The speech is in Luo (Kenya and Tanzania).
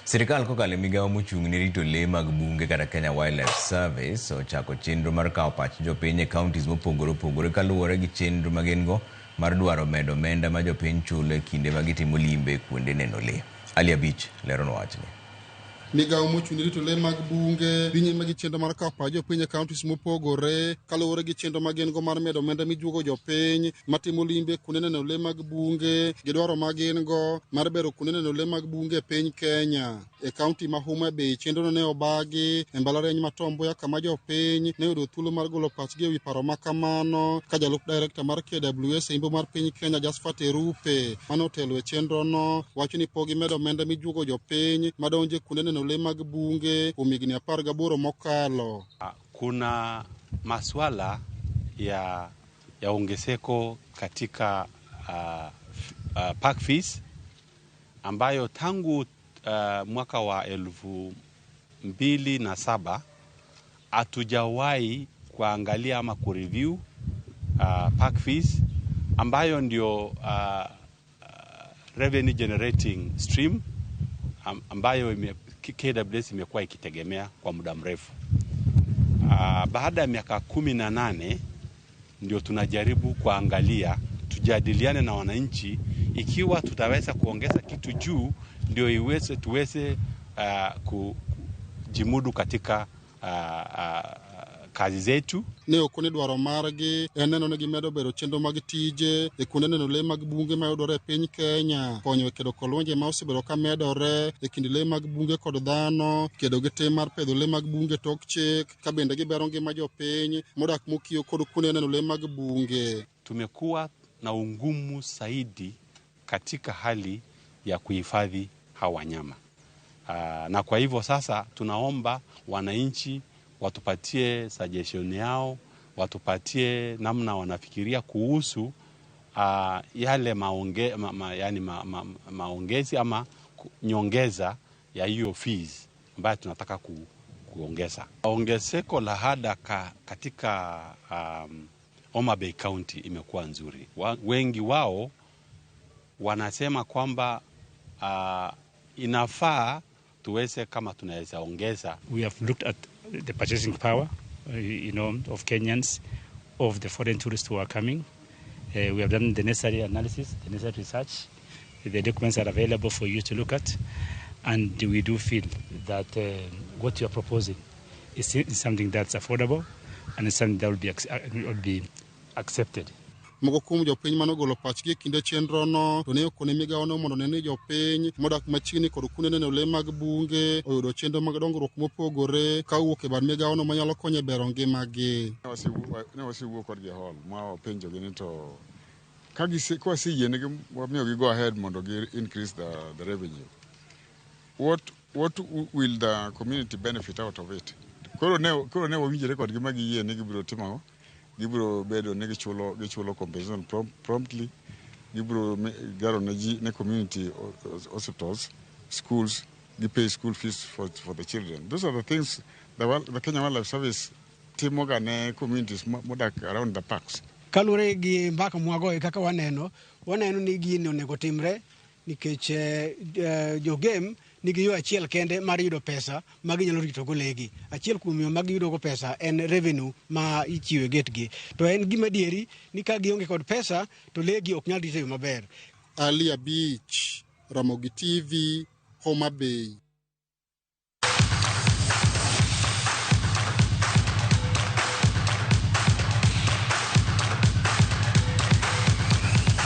Sirkal kokalo e migawo mochung' ne rito lee mag bunge kata Kenya Wildlife Service ochako chenro mar kawo pach jopiny e counties mopogore opogore kaluwore gi chenro ma gin go mar dwaro medo omenda ma jopiny chulo e kinde ma gitimo limbe e kuonde neno lee. Ali Abich leronwa wachni. Migawo mochung' ne rito lee mag bunge dhi nyime gi chenro mar kawo pach jopiny e counties mopogore kaluwore gi chenro ma gin go mar medo omenda mijuogo jopiny matimo limbe kuonde neno lee mag bunge gi dwaro ma gin go mar bero kuonde neno lee mag bunge e piny Kenya. E kaunti ma Homa Bay chenrono ne obagi e mbalariany ma Tom Mboya kama jopiny ne oyudo thuolo mar golo pachgi ewi paro ma kamano ka jalup director mar KWS e imbo mar piny Kenya Jasphat Erupe mane otelo e chenrono wacho ni pok gimedo omenda mijuogo jopiny madonjo e kuonde neno lee mag bunge kuom higni 18 mokalo. Kuna maswala ya ongezeko katika park fees ambayo tangu mwaka wa 2007 hatujawahi kuangalia ama kureview park fees ambayo ndio revenue generating stream ambayo KWS imekuwa ikitegemea kwa muda mrefu. Baada ya miaka 18 ndio tunajaribu kuangalia, tujadiliane na wananchi ikiwa tutaweza kuongeza kitu juu ndio tuweze kujimudu katika kazi zetu. Ne okone dwaro margi en neno ni gimedo bero chenro mag tije e kuonde neno lee mag bunge mayudore e piny Kenya, konyo e kedo kod lwenje ma osebedo ka medore e kind lee mag bunge kod dhano, kedo gi tim mar pedho lee mag bunge tok chik, ka bende gibero ngima jopiny modak mokiewo kod kuonde neno lee mag bunge. Tumekuwa na ungumu zaidi katika hali ya kuhifadhi hawa wanyama. Na kwa hivyo sasa tunaomba wananchi watupatie suggestion yao, watupatie namna wanafikiria kuhusu yale yani maongezi ama nyongeza ya hiyo fees ambayo tunataka kuongeza. Ongezeko la ada katika Homa Bay County imekuwa nzuri. Wengi wao wanasema kwamba inafaa tuweze kama tunaweza ongeza. We have looked at the purchasing power of Kenyans, of the foreign tourists who are coming. We have done the necessary analysis, the necessary research. The documents are available for you to look at. And we do feel that what you are proposing is something that's affordable and is something that will be accepted. Moko kuom jopiny manogolo pachgi e kinde chenrono to ne okone migawono mondo one ni jopiny modak machiegni kod kuonde neno lee mag bunge oyudo chenro mag dongruok mopogore ka owuok e bad migawono manyalo konyo e bero ngimagi. Ne wasewuo kodgi e hall ma wapenjogi ni to ka kwaseyienegi wamiyogi go ahead mondo gi increase the revenue, what will the community benefit out of it? Koro ne wawinjore kodgi ma giyie ni gibiro timo ang'o? Gibiro bedo ni gichulo compensation promptly, gibiro gero ne ji, ne community hospitals, schools, gi pay school fees for the children. Those are the things the Kenya Wildlife Service timoga ne communities modak around the parks. Kaluwore gi mbaka mwagoyo kaka waneno ni gini onego timre nikech jogem nigi yo achiel kende mar yudo pesa ma ginyalo ritogo legi. Achiel kuom yo ma giyudogo pesa en revenue ma ichiwo e gate gi. To en gima adieri ni ka gionge kod pesa to legi ok nyal rit e yo maber. Ali Abich, Ramogi TV, Homa Bay.